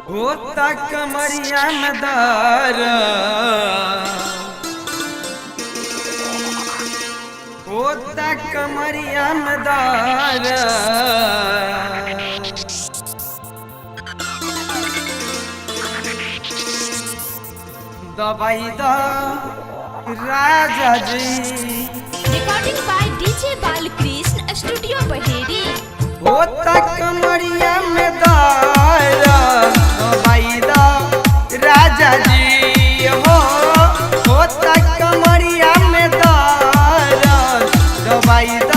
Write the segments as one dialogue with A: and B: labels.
A: होता कमरिया में दर्द, होता कमरिया में दर्द। दवाई द राजा जी।
B: Recording by DJ Balkrishna studio Baheri.
A: होता कमरिया में दर्द, दवाई द राजा जी हो। होता कमरिया में दर्द, दवाई द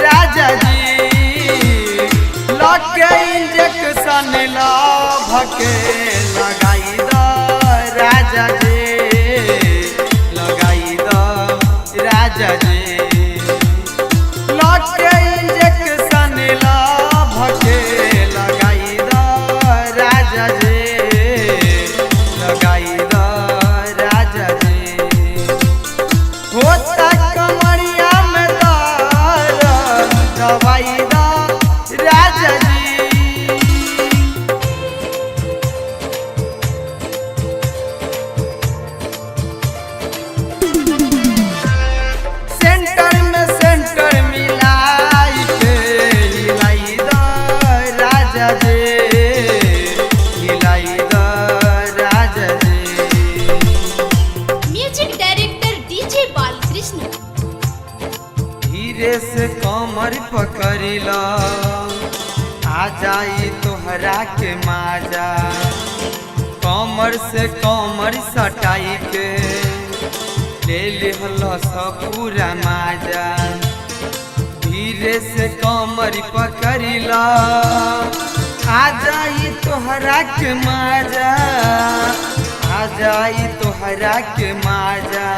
A: राजा जी। लगे इंजेक्शन लभके लगाई द राजा जी, लगाई द राजा जी। लगे इंजेक्शन लभके लगाई द राजा जी, लगाई द राजा जी। होता कमरिया में दर्द, दवाई द राजा जी। सेंटर में सेंटर मिलाई के हिलाई द राजा जी, हिलाई द राजा जी।
B: Music director DJ Balkrishna.
A: धीरे से कमर पकड़िला, आ जाई तोहरा के माजा। कमर से कमर सटाई के ले लिहल सब पूरा माजा। धीरे से कमर पकड़िला, आ जाई तोहरा के माजा, आ जाई तोहरा के माजा।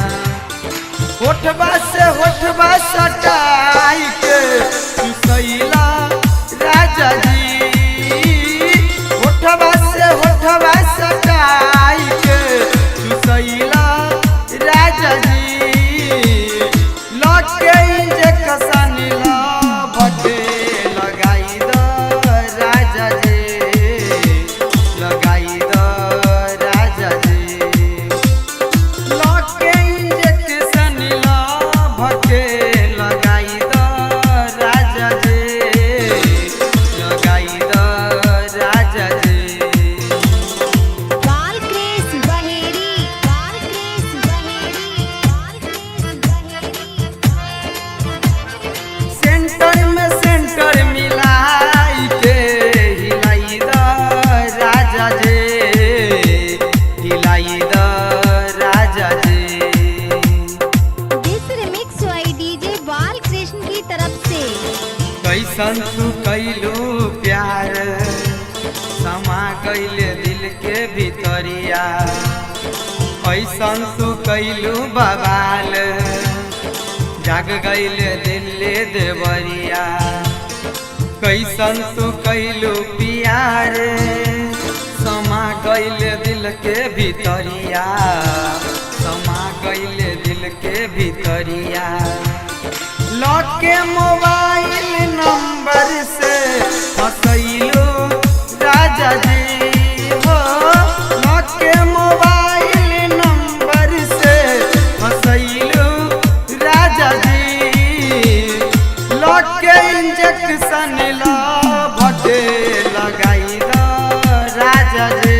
A: होठबा से होठबा सटाई के सुसैला राजा जी। होठबा से होठबा सटाई के सुसैला राजा जी। लगे इंजेक्शन लभके लगाई द राजा जी, लगाई द राजा जी। लगे इंजेक्शन लभके लगाई द राजा जी, लगाई द राजा जी।
C: बालकृष्ण बहेरी, बालकृष्ण बहेरी, बालकृष्ण बहेरी।
A: सेंटर में सेंटर मिलाई के हिलाई द राजा जी, हिलाई द राजा जी।
C: This remix by DJ Balkrishna की तरफ से।
A: कैसन तू कैलू प्यार, समा कैले दिल के भितरिया। ऐसन तू कैलू बवाल, जाग गैले दिल देवरिया। कैसन तू कैलू प्यार, समा गैले दिल के भितरिया, समा गैले दिल के भितरिया। लके मोबाइल नंबर से फसैलो राजा जी हो। लके मोबाइल नंबर से फसैलो राजा जी। लके इंजेक्शन लभके लगाई द राजा जी।